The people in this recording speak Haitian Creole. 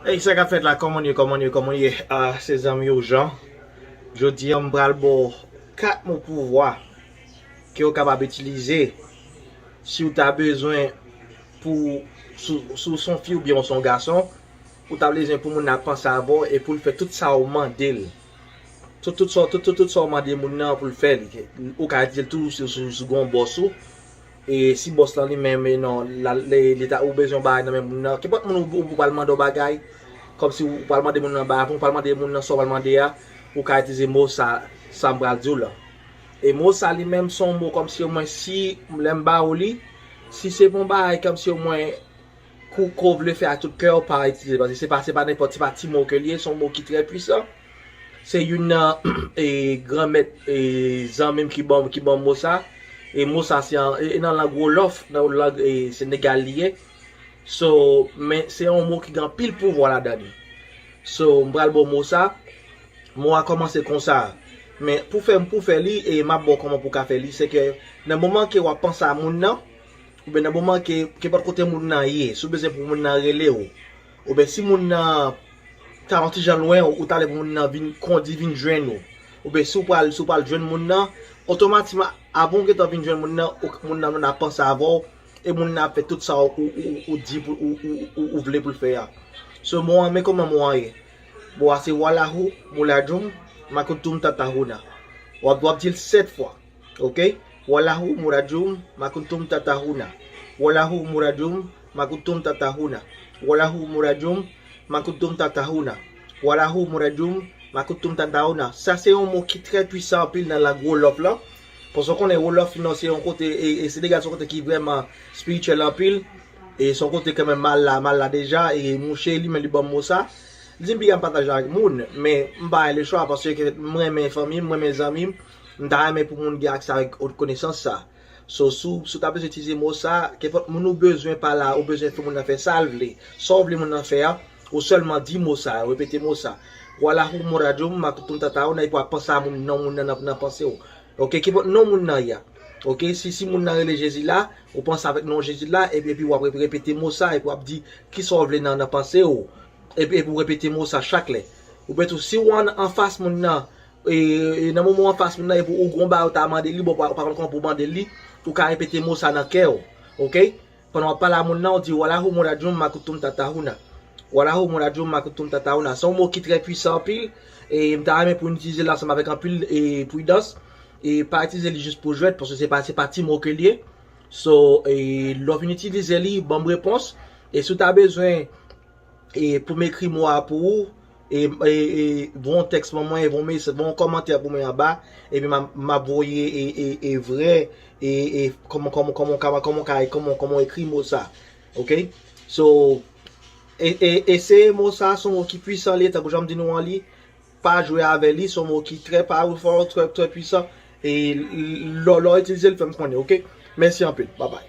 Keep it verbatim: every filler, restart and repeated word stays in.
Hey, sa k ap fèt la? Kòman ye, kòman ye, kòman ye? Ah, se zanmi w Jean. Jodi a, m pral ba w kat mo pouvwa ke w kapab itilize si w ta bezwen pou, si, si w se yon fi oubyen w se yon gason, ou ta bezwen pou moun nan panse avè w e pou l fè tout sa w mande l. Tout, tout sa, tout, tout, tout sa w mande moun nan pou l fè li. Ou ka di l tou si, si, si w gen yon bòs ou. E si bòs lan li menm, e non, la, li, li ta, ou bezwen yon bagay nan men moun nan. Kenpòt moun ou, ou, ou pral mande yon bagay, kòmsi ou pral mande moun nan bagay, ou pral mande moun nan sa w pral mande a, ou ka itilize mo sa, sa m pral di w la. E mo sa li menm se yon mo kòmsi omwen si lè m ba ou li, si se pou yon bagay kòmsi omwen kou, kou w vle fè ak tout kè w, pa itilize l, paske se pa, se pa nenpòt, se pa ti mo ke li ye, se yon mo ki trè pwisan. Se youn nan e, granmèt e, zanmi m ki ban, ki ban m mo sa. E mo sa se an, e, e nan lang Wolof, nan lang e, Senegal li ye. So, men se yon mo ki gen anpil pouvwa ladan li. So, m pral ba w mo sa. Mo a kòmanse konsa. Men pou fè, pou fè li, e m ap ba w kòman pou w ka fè li, se ke nan moman ke w ap panse a moun nan, oubyen nan moman ke, kenpòt kote moun nan ye, si w bezwen pou moun nan rele w, oubyen si moun nan ta yon ti jan lwen w, ou ta lè pou moun nan vin kondi vin jwenn ou, oubyen si w pral, si w pral jwenn moun nan, otomatikman, avan w gentan vin jwenn moun nan, ou, moun nan, moun nan ap panse avè w, e moun nan ap fè tout sa ou, ou, ou, ou di pou, ou, ou, ou, ou vle pou l fè a. So, mo an, men kòman mo an ye. Mo a se Wallahu Muladjum Makuntum Tatahuna. W ap, w ap di l sèt fwa. Ok? Wallahu Muladjum Makuntum Tatahuna. Wallahu Muladjum Makuntum Tatahuna. Wallahu Muladjum Makuntum Tatahuna. Wallahu Muladjum Makuntum Tatahuna. Sa se yon mo ki trè pwisan anpil nan lang Wolof lan. Paske w konnen Wolof non se yon kote, e, e Senegal se yon kote ki vrèman espirityèl anpil. E se yon kote kanmenm m al la, m al la deja, e mouche li menm li ban m mo sa. Li di m piga m pataje ak moun, men m pa gen lechwa paske m renmen fanmi m, m renmen zanmi m, m ta renmen pou moun gen aksè avèk konesans sa. So, si w, si w ta bezwen itilize mo sa, kenpòt moun ou bezwen pa la, ou bezwen fè moun nan fè sa l vle, sa w vle moun nan fè a, ou sèlman di mo sa, repete mo sa. Wallahu Muladjum Makuntum Tatahuna, epi w ap panse a moun, non moun nan nan, nan panse w. Ok, kenpòt non moun nan ye a. Ok, si, si moun nan rele Jezi la, ou panse avèk non Jezi la, epi, epi w ap rep-, repete mo sa, epi w ap di kisa w vle nan, nan panse w. Epi, epi w repete mo sa chak lè. Oubyen tou, si w an, anfas moun nan, e, e nan moman w anfas moun nan, epi ou gon bagay ou ta mande li, bon, ou pa, ou pa konn kòman pou w mande li, ou ka repete mo sa nan kè w. Ok? Pandan w ap pale a moun nan, ou di, Wallahu Muladjum Makuntum Tatahuna. Wallahu Muladjum Makuntum Tatahuna. Se yon mo ki trè pwisan anpil, e m ta renmen pou n itilize l ansanm avèk anpil, e, pridans. E pa itilize li jis pou jwèt, paske se pa, se pa ti mo ke l ye. So, e, lè w fin itilize li, ban m repons. E si w ta bezwen, e, pou m ekri mo a pou ou, e, e, e, voye yon tèks ban mwen, e voye yon mes-, voye yon kòmantè pou mwen anba, epi m a, m ap voye, e, e, e, vrè, e, e, kòman, kòman, kòman w ka, kòman w ka, kòman, kòman w ekri mo sa. Ok? So, e, e, eseye mo sa, se yon mo ki pwisan li ye, tankou jan m di nou an li, pa jwe avè li, se yon mo ki trè powerful, trè, trè pwisan, e l-, l-, lè, lè w itilize l, fè m konnen, ok? Mèsi anpil, babay.